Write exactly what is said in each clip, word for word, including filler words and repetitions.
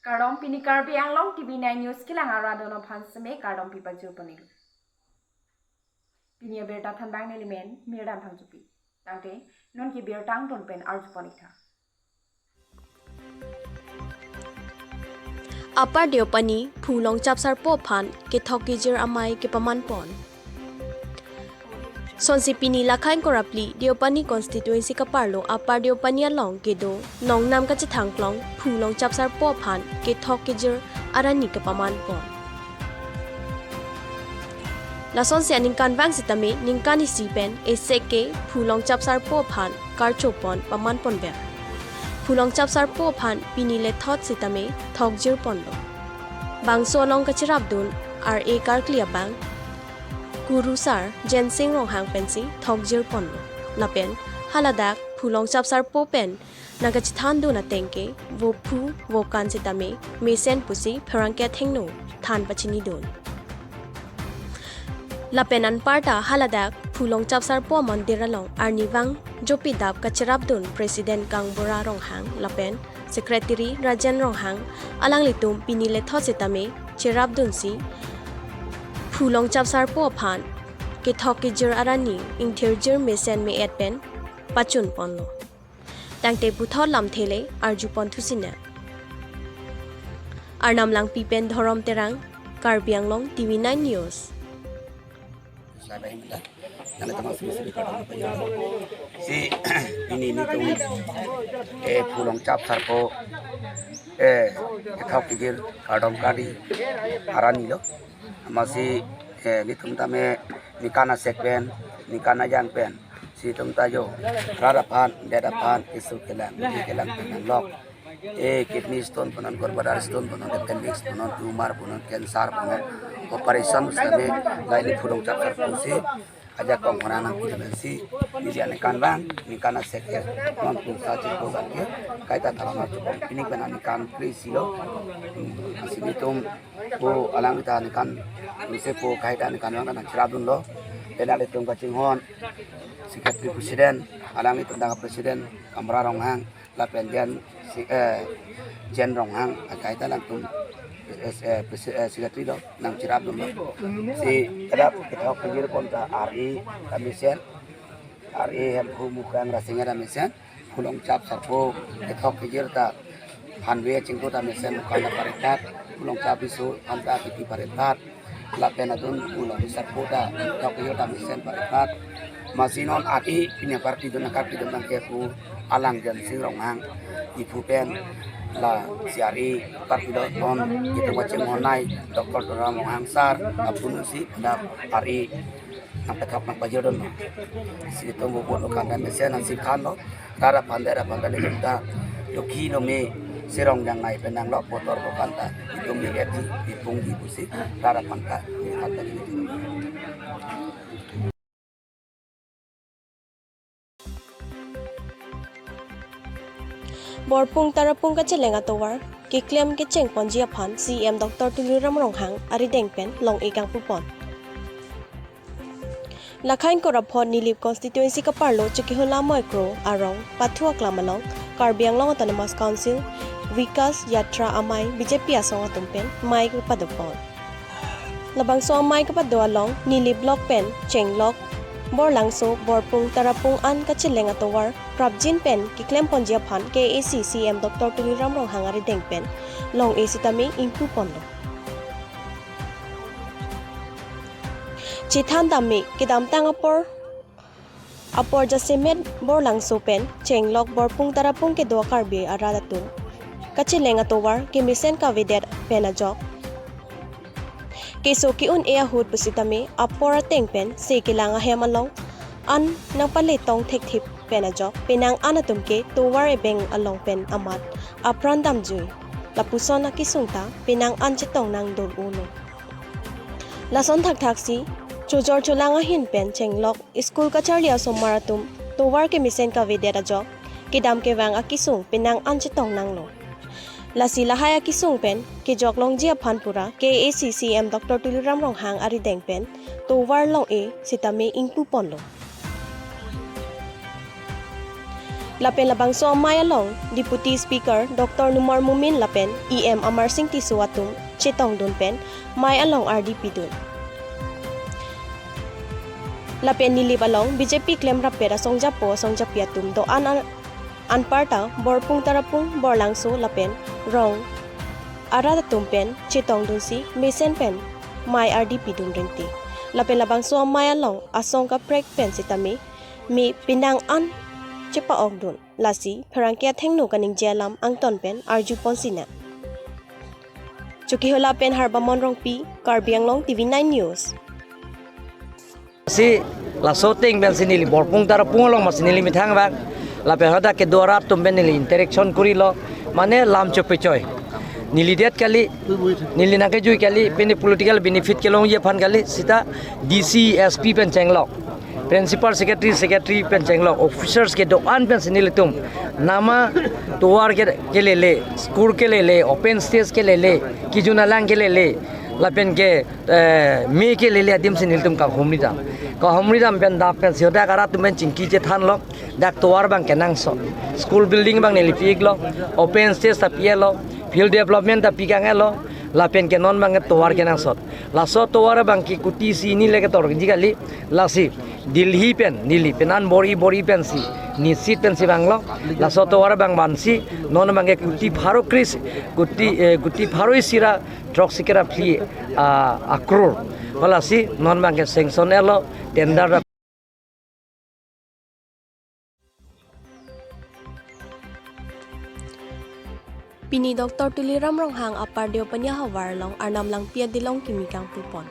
Kardom, pini Karbi Anglong T V nine News kelang arat atum aphan seme kardom pipajur ponlo. Pini abirta thanbang neli men Mirdan Phangchopi. Tangte non ke birta angton pen arju pon-ik tha. Upper Deopani Phulongchap Sarpo aphan kethok kejir amei kepaman pon. Sonsi pini Lakhain Korapli Deopani constituency kaparlo Upper Deopani along kedo nongnam kachethang klong Phulongchap Sarpo aphan kethok kejir arani kepaman pon. Lasonsi aningkanvang sitame ningkan isi pen esek ke Phulongchap Sarpo aphan karcho pon paman ponver. Phulongchap Sarpo aphan pini lethot sitame thokjir ponlo. Bangso along kachirapdun R A karkli abang Kurusar Jensing Ronghang pensi thokjir ponlo. Lapen haladak Phulongchap Sarpo pen nangkachethandun ateng ke vophu vokan sitame mesen pusi pherangke athengno than pachinidun. Lapen anparta haladak Phulongchap Sarpo amondir along arnivang jopidap kachirapdun President Kangbura Ronghang lapen Secretary Rajen Ronghang alanglitum pini lethot sitame chirapdunsi Phulongchap Sarpo aphan kethok kejir arani ingthirjir mesen me-et pen pachun ponlo. Tangte puthot lamthe le arju pon thusi nang. Arnam Langpi pen Dhorom Terang, Karbi Anglong T V nine News. Si pini nelitum, eh, Phulongchap Sarpo, eh, kethok kejir kardom kadi arani lo. Amatsi, eh, nelitum tame ningkan asek pen, ningkan ajang pen si nelitum ta jo rat aphan, det aphan, keso kelang, kelang pen nanglok, eh, kidney stone punon, gallbladder stone punon, appendix punon, tumor punon, cancer punon, operation sitame lahai Phulongchap Sarpo si ajakong hona nangpi pensi, neli aningkanvang, ningkan asek ke non Phulongchap Sarpo abang ke kaita tharan arju pon, pini pen aningkan phli isi lo. Hmm, si nelitum pu alang ta aningkan, nelitum pu kaita aningkanvang ta nangchirapdunlo. Pen nelitum kachinghon Secretary President, alanglitum dak President Kamra Ronghang, lapen Jen si, eh, Jen Ronghang, akaita alangtum, eh, eh, presi-, eh, Secretary lo, nangchirapdunlo. Si kadap kethok kejir pon ta R A ta mesen, R A Hemphu Mukhang Rasinja ta mesen, Phulongchap Sarpo kethok kejir ta hanve chingko ta mesen, mukan ta parepat, Phulongchap Riso aphan ta kipi parepat, lapen adun Phulongchap Sarpo ta kethok kejir ta mesen parepat. Amatsi non R A pini apartidun, apartidun abang ke pu alang Jensing Ronghang, iphu pen lasi R A apartidun, non itum kachinghon nai Doctor Tuliram Ronghang sir aphunusi dak R A nangkethok nangpajirdunlo. Si nelitum pu pu lo kan ta mesen nangsikhan lo. Rat aphan, det aphan ta nelitum ta lokhi lome, sirong jangnai pen nanglok, botor bokan ta nelitum me-et ji, ipung ji pusi rat aphan ta nelitum ta nelitum. Borpung Tarapung kacheleng atovar keklem kecheng ponji aphan C E M Doctor Tuliram Ronghang arideng pen long-e kangpu pon. Lakhain Koraphot Nilip constituency kaparlo Chekihula Moikro arong Pathu Aklam along Karbi Anglong Autonomous Council Vikas Yatra amei B J P asong atum pen mei kepado pon. Labangso amei kepado along Nilip Block pen Chenglok, Borlangso, Borpung, Tarapung an kacheleng atovar prapjin pen keklem ponji aphan K A A C C E M Doctor Tuliram Ronghang arideng pen long-e sitame ingpu ponlo. Chethan tame kedamtang apor apor jasemet Borlangso pen Chenglok, Borpung, Tarapung kedo Karbi arat atum kacheleng atovar kemesen kavedet pen ajok keso ke-un-e ahut pusitame apor ateng pen se kelang ahem along an nangpaletong thekthip pen ajok penang an atum ke tovar ebeng along pen amat apran damjui lapuson akesung ta penang an chetong nang dor-ulo. Lason thakthak si chojor cholang ahin pen Chenglok school kacharli asomar atum tovar kemesen kavedet ajok kedam kevang akesung penang an chetong nanglo. Lasi lahai akesung pen kejok longji aphan pura K A A C C E M Doctor Tuliram Ronghang arideng pen tovar long-e sitame ingpu ponlo. Lapen labangso amei along Deputy Speaker Doctor Numar Momin lapen E M Amarsing Tisso atum chetongdun pen mei along ardi pidun. Lapen Nilip along B J P klemrappet asongjapo asongjapi atum do-an an, anparta Borpung Tarapung, Borlangso lapen Rong arat atum pen chetongdunsi mesen pen mei ardi pidun rinti. Lapen labangso amei along asong kaprek pen sitame me penang an chepa-okdun. Lasi pherangke athengno kaningje alam angton pen arjupon sinang. Chokihola pen Harbamon Rongpi, Karbi Anglong T V nine News. Si laso ateng pensi neli Borpung Tarapung along masi neli methang abang. Lapen hadak kedo arat atum pen neli interaction korilo. Mane lam chopechoi. Neli det kali, neli nangkejui kali, pini political benefit kelongji aphan kali, sita D C, S P pen chenglok. Principal Secretary, Secretary pen chenglok. Officers kedo-an pensi nelitum. Nama tovar ke, kelele, school kelele, open stage kelele, kejun alang kelele. Lapen ke eh, me kelele adim si nelitum kahumri dam. Kahumri dam pen dap pensi hadak arat atum pen chingki chethanlo. Dak tovar abang kenangsot. School building abang neli pi-iklo. Open stage ta pi-etlo. Field development ta pi kang-etlo. Lapen ke non abang tovar kenangsot. Laso tovar abang ke kuti isi hini le ketor ji kali. Lasi Delhi pen, Delhi pen an bor-i bor-i pensi. Nisit pensi vanglo. Laso tovar abang vansi. Non abang ke kuti pharo kris. Kuti, eh, kuti pharo isi ra throksi kre phli, ah, akror. Halasi non abang ke sanction etlo, tender ra. Pini Doctor Tuliram Ronghang apar Deopani ahavar along Arnam Langpi adilong kimi kangpupon.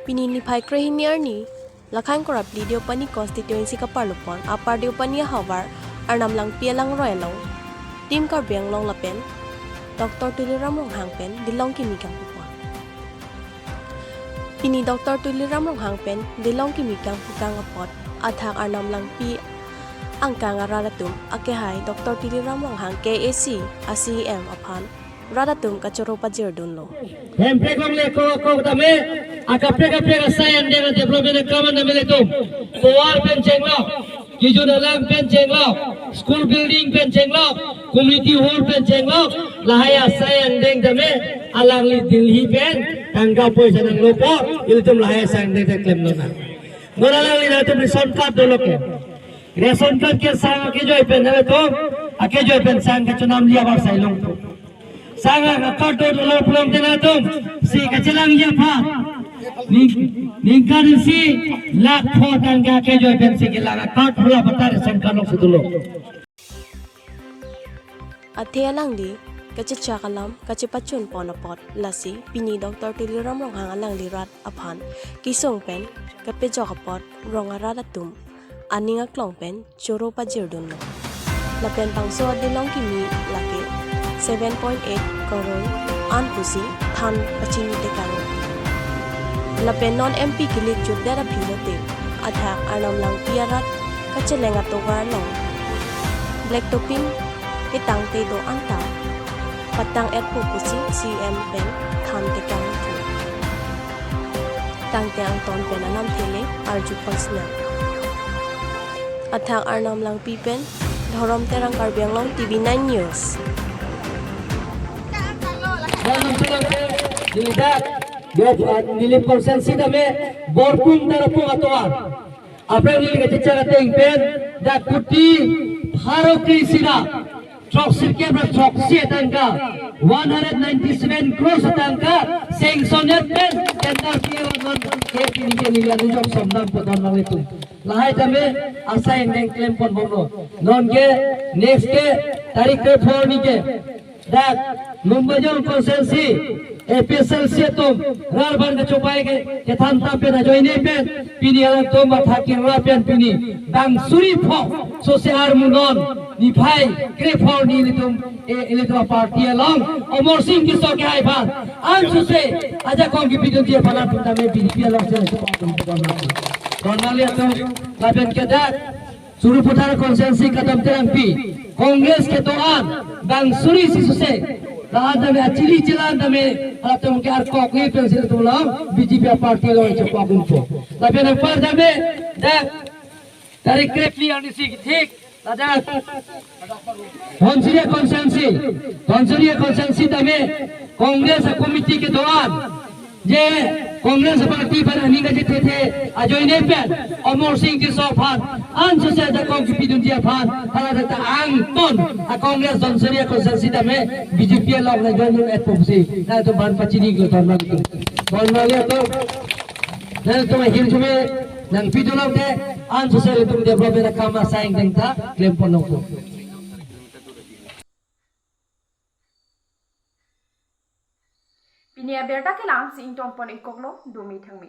Pini niphai krehini arni, Lakhan Korapli Deopani constituency kaparlupon apar Deopani ahavar Arnam Langpi alangroi along Team Karbi Anglong lapen Doctor Tuliram Ronghang pen dilong kimi kangpupon. Pini Doctor Tuliram Ronghang pen dilong kimi kangpu kang apot athak Arnam Langpi angkang arat atum akehai Doctor Tuliram Ronghang K A C a C E M aphan rat atum kachoro pajirdunlo. Hemprek kong le ko ko tame akaprek akaprek asai andeng development akam tame ilitum. Tovar pen chenglok, kejun alang pen chenglok, school building pen chenglok, community hall pen chenglok, lahai asai andeng tame alangli Delhi pen tangka poisa nanglopo, ilitum lahai asai andeng ta klemlonang. Non alangli nangtum ration card dolo ke. Ration card ke sang akejoi pen nangtum, akejoi pen sang kachonamji abar sai longpo. Sang a-card do dolo pulote nangtum si kachelangji aphan. Ning, ningkan isi lakh pho tangka kejoi pensi kelang a-card pura patar sengkan lok sedulo. Athe alangli kachechak alam kachepachunpon apot lasi pini Doctor Tuliram Ronghang alangli rat aphan kesung pen kapejok apot rong arat atum aning aklong pen choro pajirdunlo. Lapen bangso adilong kimi lake seven point eight crore an pusi than pachini tekang. Lapen non M P kilik jutdet aphi lote athak Arnam Langpi arat kacheleng atovar along black topping ketangte do-an ta patang-etpo pusi C E M pen than tekang. Tangte angton pen anam thele arjupon sinang. Athak Arnam Langpi pen Dhorom Terang, Karbi Anglong T V nine News. Nilip constituency tame Borpung Tarapung atovar. Aphrang neli kachechak ateng pen dak kuti pharo kre isi ra throksi kep ra throksi atangka, one hundred ninety seven crores atangka sanction et pen tender P L non ke pini ke neli anujok somdam poton nanglitum. Lahai tame asai neng klempon bomlo. Non ke next ke tarik kre-pho arni ke dak Lumbajong constituency A P H L C atum rar ban kachopai ke kethan tam pen ajoine pen pini alangtum matha kirla pen pini bang suri pho sose armu non niphai kre-pho arni ilitum, e, ilitum party along Amarsing Tisso kehai aphan an sose ajakong kipidunji aphan atum tame B J P along se. Don mali atum lapen ke dak Sarupathar constituency Kadam Terangpi, Congress kedo-an bang suri isi sose, lahat tame achili chelang tame, latum ke arkok ni pensil tulang, B J P party along chepok unpo. Lapen apar tame, dak Tarik krepli arnisi kethik, ladak Dhansiri constituency, Dhansiri constituency tame Congress a committee kedo-an je Congress party aphan aning kachethethe ajoine pen Amarsing Tisso aphan an sose ajakong kepidunji aphan, hala ta angton a Congress Dhansiri constituency tame B J P along nangjoin-et pusi nangtum aphan pachini ko ton nangtum. Ton nangtum. Nangtum ahirjume nangpidun lote an sose ilitum development akam asai angdeng ta klempon nangtum. Pini abirta ke la-ansi ingtonpon-ikoklo, dome thangme.